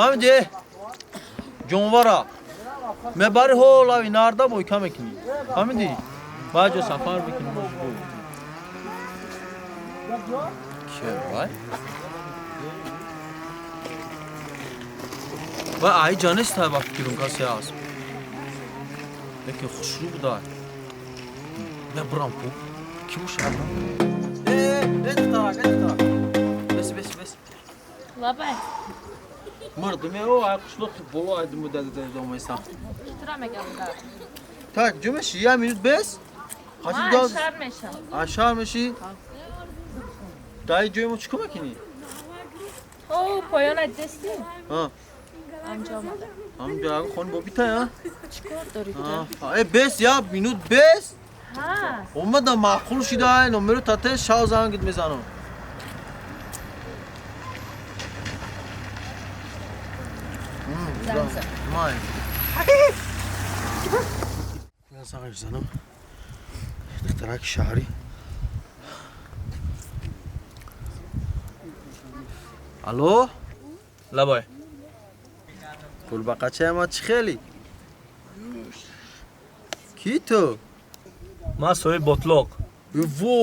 Фаҳмидӣ? Ҷонвара. Мебари ҳолави нарда бойка мекунӣ. Фаҳмидӣ? Баъд ҷо сафар бикунӣ можбу. Кия вай? Вай ай ҷа нест ба фикрум касе аст. Лекин хушрӯ будай. Мебурам ку. Ки бошад? Э, э, духтарак, э, духтарак. Бес, бес, бес. Лабай. Мардуме о ай қишлоқи боло ай думу дадомайсам. Читура мегам да? Так, ҷо меши? Я минут бес? Ман шар мешам. А шар меши? Дай ҷои мо чӣ кор мекунӣ? О, поёна дести? Ҳа. Анҷо омада. Ҳам ҷо хон бобита, я? Чӣ кор дорӣ ту? Э, бес, я минут бес? Ҳа. Омада маъқул шида, номеру тате шав зангит мезанам. Занг зад. Май. Занг занам. Духтараки шаҳрӣ. Алло? Лабай. Қулбақачаи ма чӣ хели? Ки ту? Ман соҳиби ботлоқ. Во!